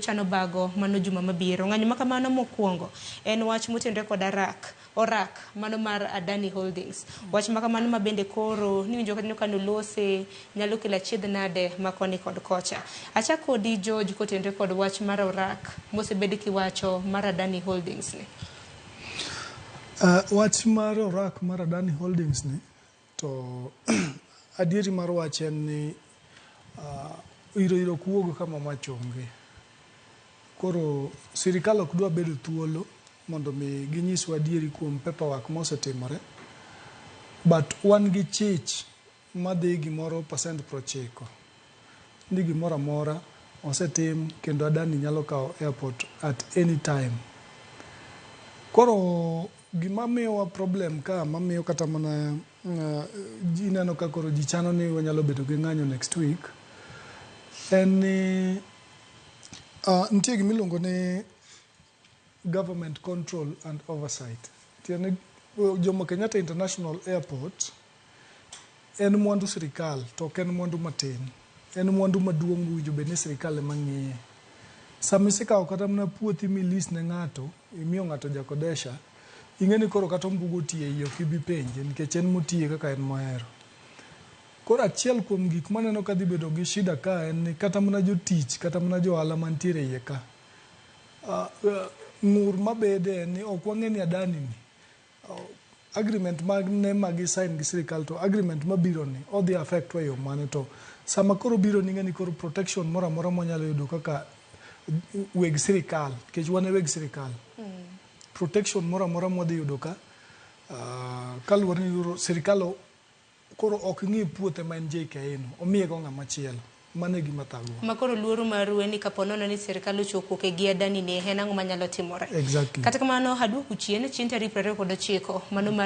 chano bago mano juma mabiro. Ng'anyo ma kamano mokwongo en wach motenore kod arak orak mano mar Adani Holdings. Wach ma kamano ma bende koro niwinjo kanyo ka nolose nyalo kelo achiedh nade ma koni kod kocha. Achak kodi George kotenore kod wach mar orak mosebed kiwacho mar Adani Holdings ni. Wach mar orak mar Adani Holdings ni to adieri mar wach en ni iro iro ok wuog kama mach onge. Koro sirikal ok dwa bedo thuolo mondo mi ginyiswa adieri kuom paperwork mosetimore. But wan gi chich madhi gimoro percent 90 ni gimoro amora osetim kendo Adani nyalo kawo airport at any time. Koro gima miyowa problem ka mamiyo kata mana ineno ka koro ji chano ni wanyalo bedo gi ng'anyo next week en ni nitie gima iluongo ni government control and oversight. Tiende ni Jomo Kenyatta International Airport en mwandu sirikal to ok en mwandu matin. En mwandu maduong' mowinjo bed ni sirikal ema ng'iye. Sama isekawo kata mana puothi mi lease ne ng'ato, imiyo ng'ato jakodesha, ing'e ni koro kata ombugu oti e iye ok ibi penje nikech en motiye kaka en mohero. Koro achiel kuom gik maneno ka dhi bedo gi shida ka en ni kata mana jotich kata mana jo ohala mantiere e iye ka, ng'ur mabede en ni ok wang'e ni Adani ni agreement mag ne ma gi sign gi sirikal to agreement mabiro ni odhi affect wa e yo mane to sama koro biro ni ing'e ni koro protection moro amora mwanyalo yudo kaka weg sirikal nikech wan e weg sirikal. Protection moro amora mwadhi yudo ka kaluwore ni sirikal koro ok ng'i puothe ma en JKIA no, omiye go ng'ama chielo. Mano e gima thagowa. Ma koro luoro maru en ni kapo nono ni sirkal ochopo koke gi Adani ni en ang'o manyalo timore. Exactly. Kata kamano aduoku chien, chieng' tarik 29 mano mar